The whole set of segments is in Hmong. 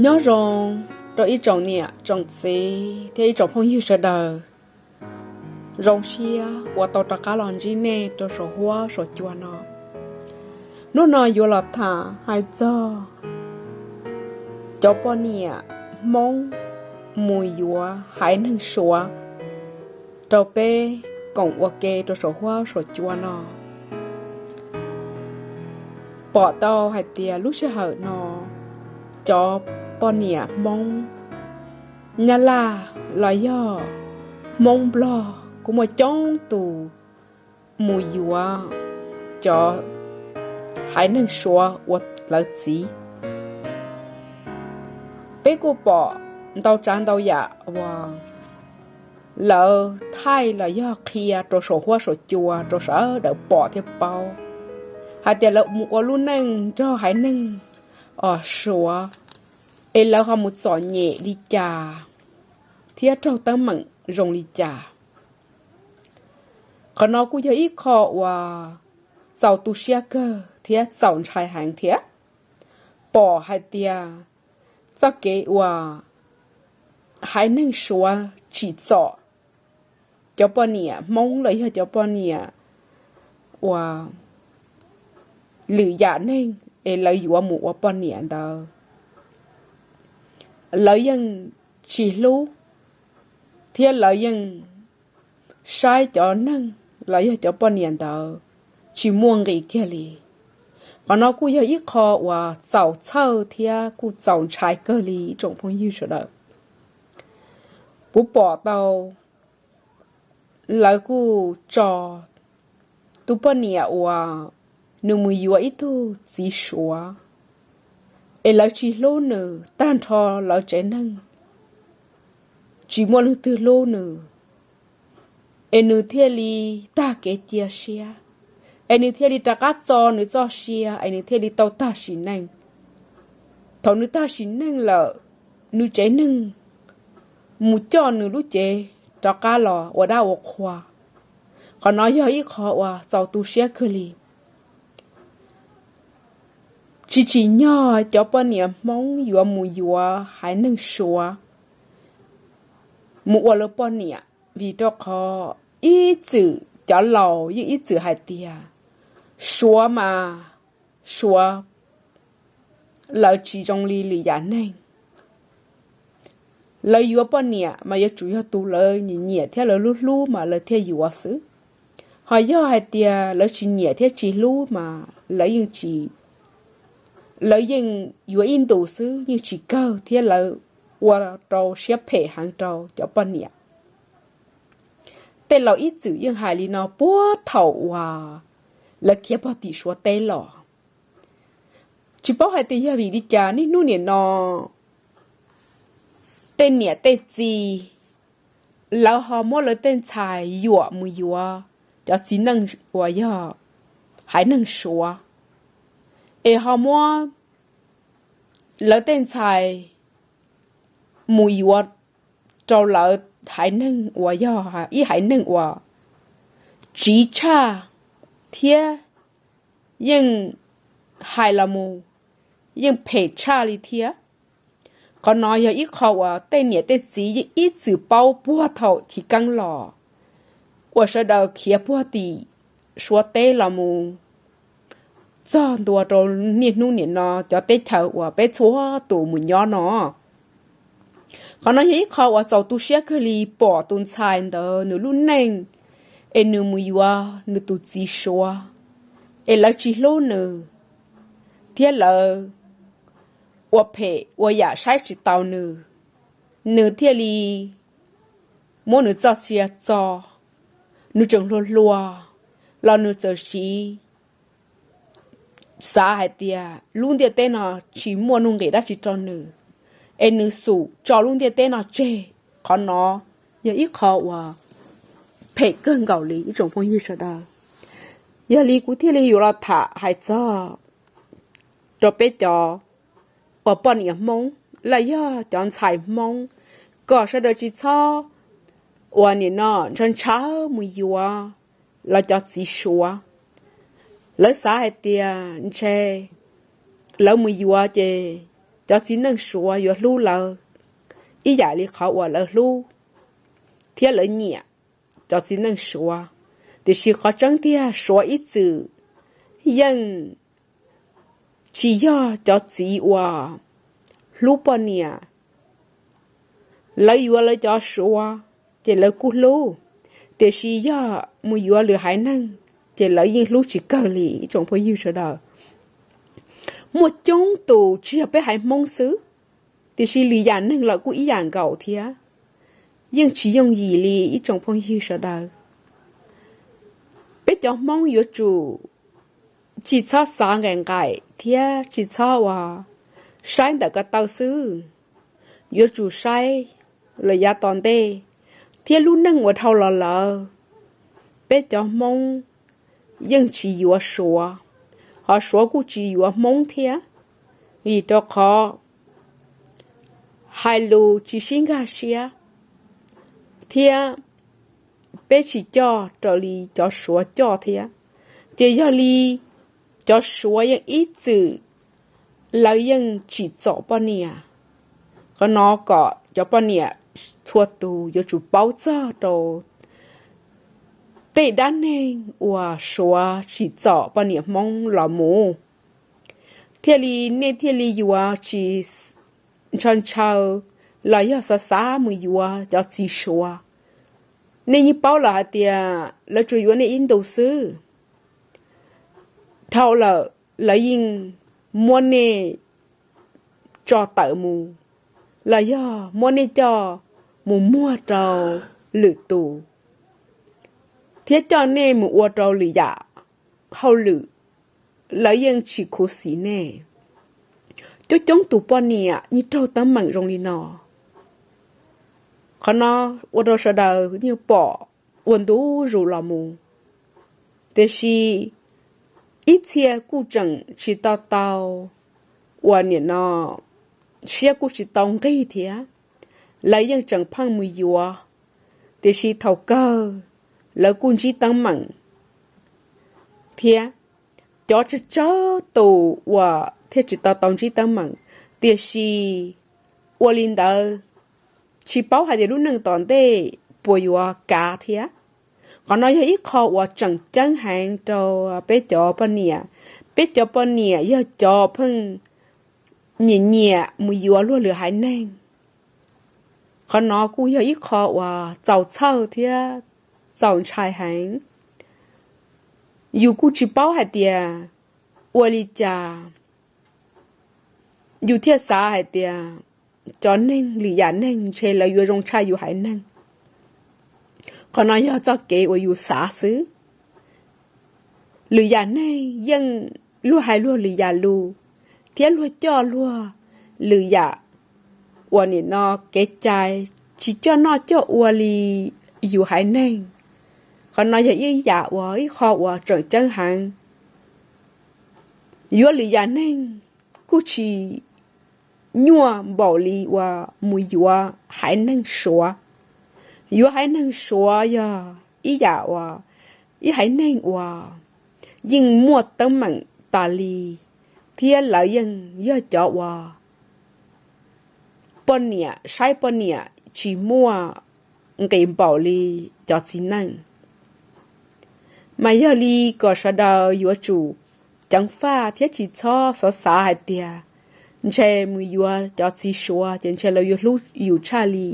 Nyob zoo rau ib tsoom niam tsoom txiv thiab ib tsoom phooj ywg sawv daws. Zoo siab uas tau rov qab los ntsib nej rau saum huab saum cua no. Hnub no yuav los tham hais txog cov poj niam Hmoob mus yuav haiv neeg Suav rau peb koom ua ke rau saum huab saum cua no. Pom tau hais tias lub sij hawm no cov poj niam Hmoob Nyab Laj los yog Hmoob Nplog kuj muaj coob tus mus yuav cov haiv neeg Suav ua lawv txiv. Peb kuj pom ntau tsav ntau yam uas lawv thaij los yog qhia rau saum huab saum cua rau sawv daws pom thiab paub hais tias lawv mus ua lub neej nrog haiv neeg os Suav, es lawv ho mus txom nyem li cas thiab raug teeb meem zoo li cas. Qhov no kuj yog ib qho uas txaus tu siab kawg thiab txaus ntshai heev thiab. Pom hais tias txoj kev uas haiv neeg Suav tsim txom cov poj niam Hmoob los yog cov poj niam uas lwm yam neeg es lawv yuav mus ua poj niam ntawd, lawv yeej tsis hlub thiab lawv yeej saib cov neeg los yog cov poj niam ntawd tsis muaj nqis kiag li. Qhov no kuj yog ib qho uas txaus txhawj thiab kuj txaus ntshai kawg li ib tsoom phooj ywg sawv daws. Kuv pom tau lawv kuj tso tus poj niam uas nws mus yuav ib tug txiv Suav, es lawv tsis hlub nws tag nrho lawv tsev neeg, tsis muaj leej twg hlub nws, es nws thiaj li tag kev cia siab, es nws thiaj li rov qab txo nws txoj sia es nws thiaj li tau tag sim neej. Thaum nws tag sim neej lawm, nws tsev neeg mus coj nws lub cev rov qab los ua dab ua qhua. Qhov no yog ib qho uas txaus tu siab kawg li. Tsis tsim nyog cov poj niam Hmoob yuav mus yuav haiv neeg Suav mus ua lawv poj niam, vim rau qhov ib txwm cov laus yeej ib txwm hais tias Suav mas Suav lawv tsis zoo li lwm yam neeg. Lawv yuav poj niam mas yuav tsum yog tus lawv nyiam nyiam thiab lawv hlub hlub mas lawv thiaj yuav xwb. Ho yog hais tias lawv tsis nyiam thiab tsis hlub mas lawv yeej tsis, lawv yeej yuav ib ntus xwb yeej tsis kawg thiab lawv ua rau siab phem heev rau cov poj niam. Tej laus ib txwm yeej hais li no puag thaum uas lawv khiav puag tim Suav teb los. Tsis paub hais tias yog vim li cas niaj hnub nim no tej niam tej txiv lawv ho muab lawv tej ntxhais yuam mus yuav cov txiv neej uas yog haiv neeg Suav, es ho muab lawv tej ntxhais mus yuav rau lawv haiv neeg uas yog ib haiv neeg uas tsiv tshaj thiab yeej hais los mus yeej phem tshaj li thiab. Qhov no yog ib qho uas tej niam tej txiv yeej ib txwm paub puag thaum chiv keeb los, uas sawv daws khiav puag tim Suav teb los mus txog ntua rau niaj hnub nim no cov teb chaws uas peb txhua tus mus nyob no. Qhov no yog ib qho uas txaus tu siab kawg li, pom tus ntxhais ntawd nws lub neej es nws mus yuav nws tus txiv Suav, es lawv tsis hlub nws thiab lawv ua phem ua yam saib tsis taus nws, nws thiaj li muab nws txoj sia txo. Nws tseem hluas hluas los nws txawm siv xav hais tias lub ntiaj teb no tsis muaj nuj nqis dab tsi rau nws, es nws xum tso lub ntiaj teb no tseg. Qhov no yog ib qho uas phem kawg nkaus li ib tsoom phooj ywg sawv daws. Yog li kuv thiaj li yuav los tham hais txog rau peb cov uas poj niam Hmoob los yog cov ntxhais Hmoob, kom sawv daws tsis txhob uas nim no ntshaw ntshaw mus yuav lawv cov txiv Suav. Lawv xav hais tias ntshe lawv mus yuav ces cov txiv neej Suav yuav hlub lawv ib yam li qhov uas lawv hlub thiab lawv nyiam cov txiv neej Suav. Tiam sis qhov tseeb tiag Suav ib txwm yeej tsis yog cov txiv uas hlub poj niam. Lawv yuav lawv cov Suav ces lawv kuj hlub, tiam sis yog mus yuav lwm haiv neeg ces lawv yeej hlub tsis kawg li ib tsoom phooj ywg sawv daws. Muaj coob tus tsis yog peb haiv Hmoob xwb, tiam sis lwm yam neeg los kuj ib yam nkaus thiab, yeej tsis yooj yim li ib tsoom phooj ywg sawv daws. Peb cov Hmoob yuav tsum tsis txhob xav nqaim nqaim thiab tsis txhob uas saib ntawm ko taw xwb, yuav tsum saib lawm yav tom ntej thiab lub neej uas dhau los lawm. Peb cov Hmoob yeej tsis yuav Suav, ho Suav kuj tsis yuav Hmoob thiab, vim rau qhov hais lus tsis sib nkag siab thiab peb tsis coj raws li cov Suav coj thiab. Ces yog li cov Suav yeej ib txwm lawv yeej tsim txom poj niam. Qhov no kom cov poj niam txhua tus yuav tsum paub txog rau tej dab neeg uas Suav tsim txom poj niam Hmoob los mus, thiaj li nej thiaj li yuav tsis ntshaw ntshaw los yog xav xav mus yuav cov txiv Suav. Nej yeej paub lawm hais tias lawv tsuas yuav nej ib ntus xwb, dhau lawm lawv yeej muab nej tso tawm mus los yog muab nej coj mus muag rau lwm tus thiab coj nej mus ua rau lwm yam hauj lwm, lawv yeej tsis khuv xim nej. Coob coob tus poj niam yeej raug teeb meem zoo li no. Qhov no ua rau sawv daws yeej pom ua ntu zus los mus, tiam sis ib txhia kuj tseem tsis tau tau uas nim no siab kuj tsis tau nqig thiab, lawv yeej tseem pheej mus yuav, tiam sis thaum kawg lawv kuj ntsib teeb meem thiab. Cov tsawg tsawg tus uas thiaj tsis tau tau ntsib teeb meem, tiam sis ua li ntawd tsis paub hais tias lub neej tom ntej puas yuav kav thiab. Qhov no yog ib qho uas tseem ceeb heev rau peb cov poj niam. Peb cov poj niam yog cov pheej nyiam nyiam mus yuav luag lwm haiv neeg. Qhov no kuj yog ib qho uas txaus txhawj thiab txaus ntshai heev. Yus kuj tsis paub hais tias ua li cas yus thiaj xav hais tias cov neeg lwm yam neeg ntshe lawv yuav zoo tshaj yus haiv neeg. Qhov no yog txoj kev uas yus xav xwb. Lwm yam neeg yeej luag hais luag lwm yam lus thiab luag coj luag lwm yam uas nim no kev cai tsis coj noj coj ua li yus haiv neeg. Qhov no yog ib yam uas ib qho uas tseem ceeb heev. Yuav lwm yam neeg kuj tsis nyuaj npaum li uas mus yuav haiv neeg Suav. Yuav haiv neeg Suav yog ib yam uas ib haiv neeg uas yeej muaj teeb meem tas li, thiab lawv yeej yog cov uas poj niam saib poj niam tsis muaj nqis npaum li cov txiv neej. Mas yog li kom sawv daws yuav tsum ceev faj thiab tsis txhob xav xav hais tias ntshe mus yuav cov txiv Suav ces ntshe lawv yuav hlub yus tshaj li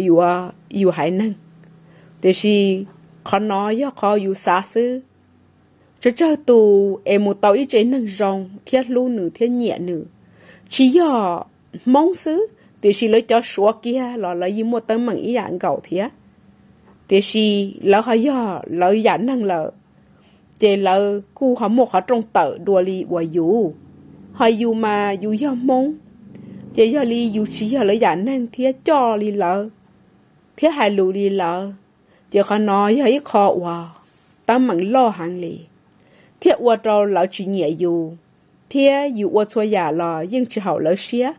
yuav yus haiv neeg. Tiam sis qhov no yog qhov yus xav xwb. Tsawg tsawg tus es mus tau ib tsev neeg zoo thiab hlub nws thiab nyiam nws, tsis yog Hmoob xwb, tiam sis lawv cov Suav kiag los lawv yeej muaj teeb meem ib yam nkaus thiab. Tiam sis lawv ho yog lawv yam neeg lawm, ces lawv kuj ho muaj qhov rooj tawm dua li uas yus. Ho yus mas yus yog Hmoob, ces yog li yus tsis yog lawv yam neeg thiab coj li lawv, thiab hais lus li lawv, ces qhov no yog ib qho uas teeb meem loj heev li, thiab ua rau lawv tsis nyiam yus, thiab yus ua txhua yam los yeej tsis haum lawv siab,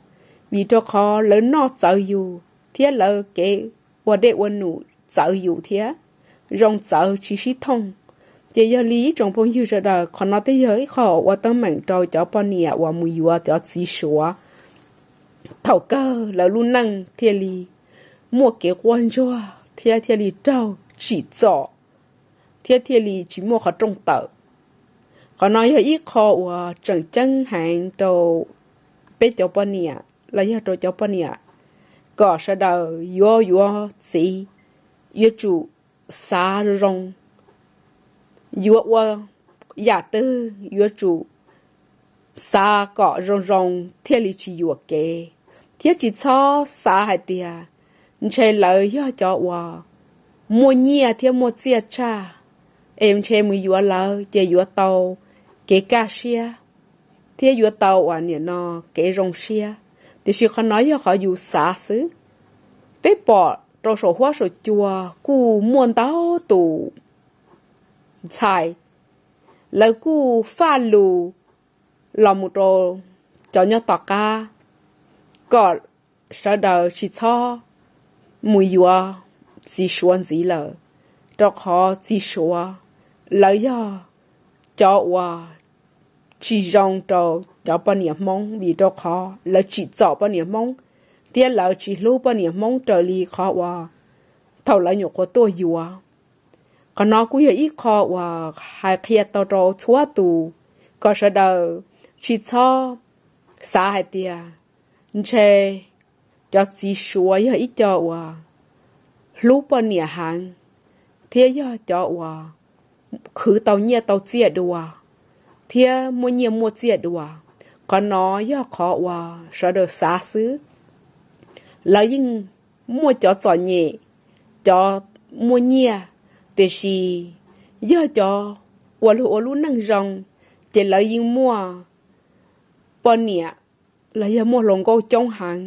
vim rau qhov lawv noj txawv yus thiab lawv kev ua dej ua num txawv yus thiab, zoo txawv tsis sib thooj. Ces yog li ib tsoom phooj ywg sawv daws, qhov no twb yog ib qho ua teeb meem rau cov poj niam uas mus yuav cov txiv Suav. thaum kawg lawv lub neej thiaj li muaj kev quaj ntsuag thiab thiaj li raug tsim txom thiab thiaj li tsis muaj qhov rooj tawm. Qhov no yog ib qho uas tseem ceeb heev rau peb cov poj niam los yog rau cov poj niam, kom sawv daws yuav yuav txiv yuav tsum xav zoo, yuav ua yam twg yuav tsum xav kom zoo zoo thiaj li tsis yuam kev, thiab tsis txhob xav hais tias ntshe lawv yog cov uas muaj nyiaj thiab muaj txiaj tshaj, es ntshe mus yuav lawv ces yuav tau kev kaj siab thiab yuav tau uas nim no kev zoo siab. Tiam sis qhov no yog qhov yus xav xwb. Peb pom rau saum huab saum cua kuj muaj ntau tus ntxhais, lawv kuj faj lus los mus rau cov nyob tom qab kom sawv daws tsis txhob mus yuav txiv Suav ntxiv lawm, rau qhov txiv Suav lawv yog cov uas tsis zoo rau cov poj niam Hmoob, vim rau qhov lawv tsim txom poj niam Hmoob thiab lawv tsis hlub poj niam Hmoob raws li qhov uas thaum lawv nyuam qhuav tuaj yuav. Qhov no kuj yog ib qho uas hais qhia tau rau txhua tus kom sawv daws tsis txhob xav hais tias ntshe cov txiv Suav yog ib co uas hlub poj niam heev thiab yog cov uas khwv tau nyiaj tau txiaj dua thiab muaj nyiaj muaj txiaj dua. Qhov no yog qhov uas sawv daws xav xwb. Lawv yeej muaj cov txom nyem, cov muaj nyiaj, tiam sis yog cov uas luag ua lub neej zoo ces lawv yeej muaj poj niam los yog muaj hluas nkauj coob heev.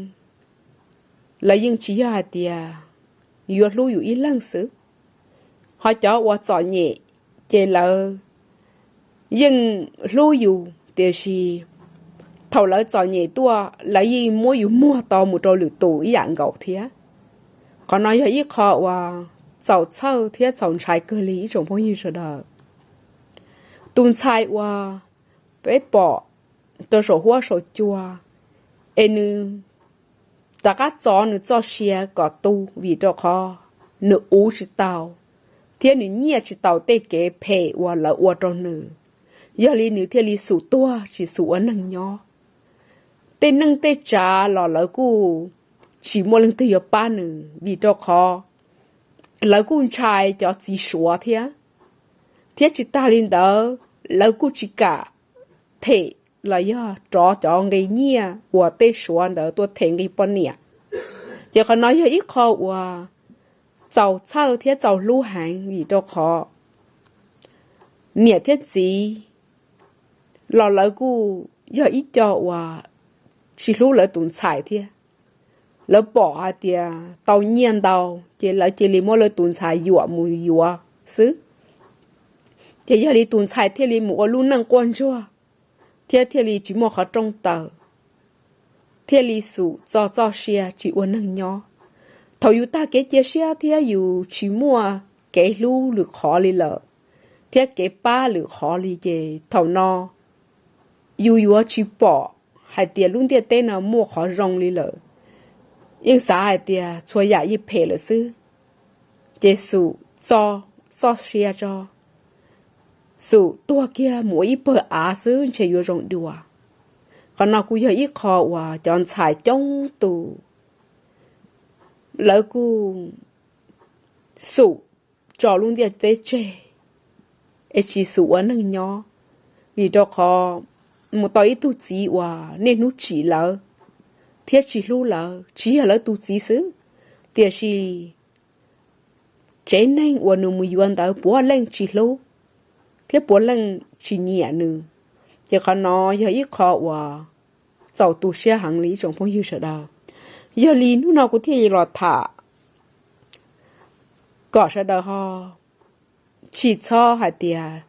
Lawv yeej tsis yog hais tias yuav hlub yus ib leeg xwb. Ho cov uas txom nyem ces lawv yeej hlub yus, tiam sis thaum lawv txom nyem tuaj lawv yeej muab yus muag tau mus rau lwm tus ib yam nkaus thiab. Qhov no yog ib qho uas txaus txhawj thiab txaus ntshai kawg li ib tsoom phooj ywg sawv daws. Tus ntxhais uas peb pom rau saum huab saum cua es nws rov qab txo nws txoj sia kom tu vim rau qhov nws uv tsis tau thiab nws nyiaj tsis tau tej kev phem uas lawv ua rau nws, yog li nws thiaj li xum tuag tsis xum ua neeg nyob. Tej neej tej tsav los lawv kuj tsis muaj leej twg yuav pab nws vim rau qhov lawv kuj ntshai cov txiv Suav thiab, thiab tsis tag li ntawd lawv kuj tsis kam them los yog rov cov nqi nyiaj uas tej Suav ntawd tuaj them nqi poj niam. Ces qhov no yog ib qho uas txaus txhawj thiab txaus hlub heev vim rau qhov niam thiab txiv los lawv kuj yog ib co uas tsis hlub lawv tus ntxhais thiab. Lawv pom hais tias tau nyiaj ntau ces lawv cia li muab lawv tus ntxhais yuam mus yuav xwb. Ces yog li tus ntxhais thiaj li mus ua lub neej quaj ntsuag thiab thiaj li tsis muaj qhov rooj tawm, thiaj li xum txoj txoj sia tsis ua neeg nyob. Thaum yus tag kev cia siab thiab yus tsis muaj kev hlub lwm qhov li lawm thiab kev pab lwm qhov li ces thaum no yus yuav tsis pom hais tias lub ntiaj teb no muaj qhov zoo li lawm. Yeej xav hais tias txhua yam yeej phem lawm xwb, ces xum txoj sia tso, xum tuag kiag mus ua ib pawg av xwb ntshe yuav zoo dua. Qhov no kuj yog ib qho uas cov ntxhais coob tus lawv kuj xum tso lub ntiaj teb tseg es tsis xum ua neeg nyob, vim rau qhov mus tau ib tug txiv uas niaj hnub tsim lawv thiab tsis hlub lawv, tsis yog lawv tus txiv xwb, tiam sis tsev neeg uas nws mus yuav ntawd puav leej tsis hlub thiab puav leej tsis nyiam nws. Ces qhov no yog ib qho uas txaus tu siab heev li ib tsoom phooj ywg sawv daws. Yog li hnub no kuv thiaj li los tham kom sawv daws ho tsis txhob hais tias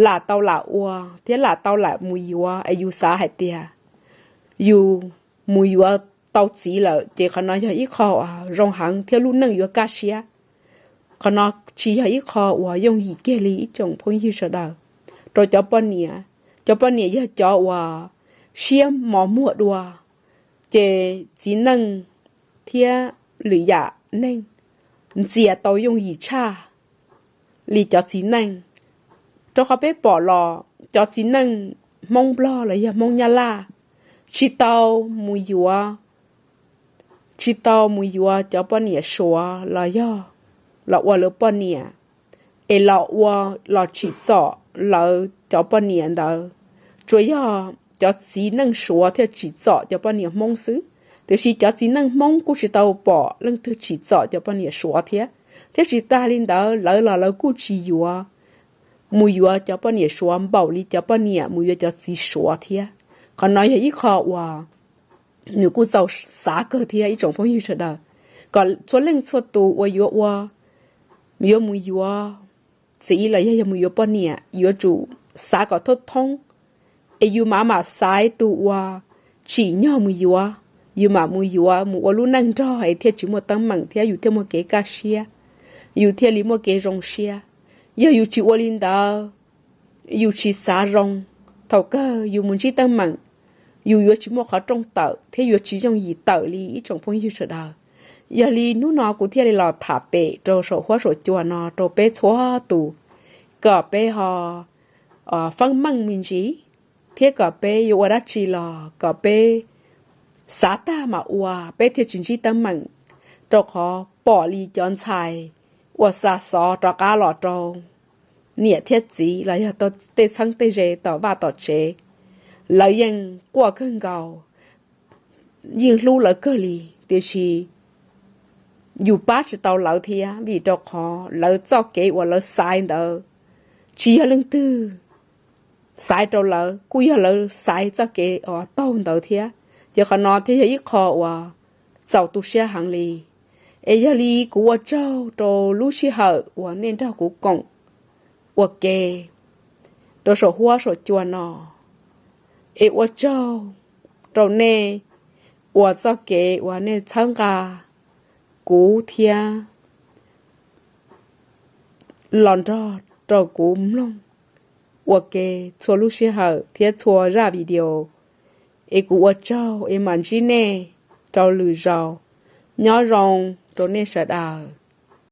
lam tau lam ua thiab lam tau lam mus yuav es yus xav hais tias yus mus yuav tau txiv lawm ces qhov no yog ib qho zoo heev thiab lub neej yuav kaj siab. Qhov no tsis yog ib qho uas yooj yim kiag li ib tsoom phooj ywg sawv daws. Rau cov poj niam, cov poj niam yog cov uas siab mos muag dua, ces txiv neej thiab lwm yam neeg ntxias tau yooj yim tshaj li cov txiv neej. Rau qhov peb pom los cov txiv neej Hmoob Nplog los yog Hmoob Nyab Laj tsis tau mus yuav, tsis tau mus yuav cov poj niam Suav los yog los ua lawv poj niam, es los ua, los tsim txom lawv cov poj niam ntawd. Tsuas yog cov txiv neej Suav thiaj tsim txom cov poj niam Hmoob xwb, tiam sis cov txiv neej Hmoob kuj tsis tau pom leej twg tsim txom cov poj niam Suav thiab. Thiab tsis tas li ntawd, lawv los lawv kuj tsis yuav, mus yuav cov poj niam Suav npaum li cov poj niam mus yuav cov txiv Suav thiab. Qhov no yog ib qho uas nws kuj txaus xav kawg thiab ib tsoom phooj ywg sawv daws, kom txhua leej txhua tus uas yuav ua, yuav mus yuav txiv los yog yog mus yuav poj niam yuav tsum xav kom thoob thoob, es yus mam mam xaiv tus uas tsim nyog mus yuav, yus mam mus yuav mus ua lub neej nrog es thiaj tsis muaj teeb meem thiab yus thiaj muaj kev kaj siab, yus thiaj li muaj kev zoo siab. Yog yus tsis ua li ntawd, yus tsis xav zoo, thaum kawg yus mus ntsib teeb meem, yus yuav tsis muaj qhov rooj tawm thiab yuav tsis yooj yim tawm li ib tsoom phooj ywg sawv daws. Yog li hnub no kuv thiaj li los tham pem rau saum huab saum cua no rau peb txhua tus, kom peb ho feeb meej me ntsis, thiab kom peb yuav ua dab tsi los kom peb xav tag mam ua, peb thiaj tsis ntsib teeb meem. Rau qhov pom li cov ntxhais uas xa xov rov qab los rau niam thiab txiv los yog tej txheeb tej ze tom vaj tom tsev, lawv yeej quaj kawg nkaus, yeej hlub lawv kawg li, tiam sis yus pab tsis tau lawv thiab, vim rau qhov lawv txoj kev uas lawv xaiv ntawd tsis yog leej twg xaiv rau lawv, kuj yog lawv xaiv txoj kev uas taug ntawd thiab. Ces qhov no thiaj yog ib qho uas txaus tu siab heev li. Es yog li kuv ua tsaug rau lub sij hawm uas nej nrog kuv koom ua ke rau saum huab saum cua no. Es ua tsaug rau nej uas txoj kev uas nej txhawb nqa kuv thiab los nrog rau kuv mloog ua ke txhua lub sij hawm thiab txhua zaj video. Es kuv ua tsaug es mam ntsib nej rau lwm zaus. Nyob zoo rau nej sawv daws.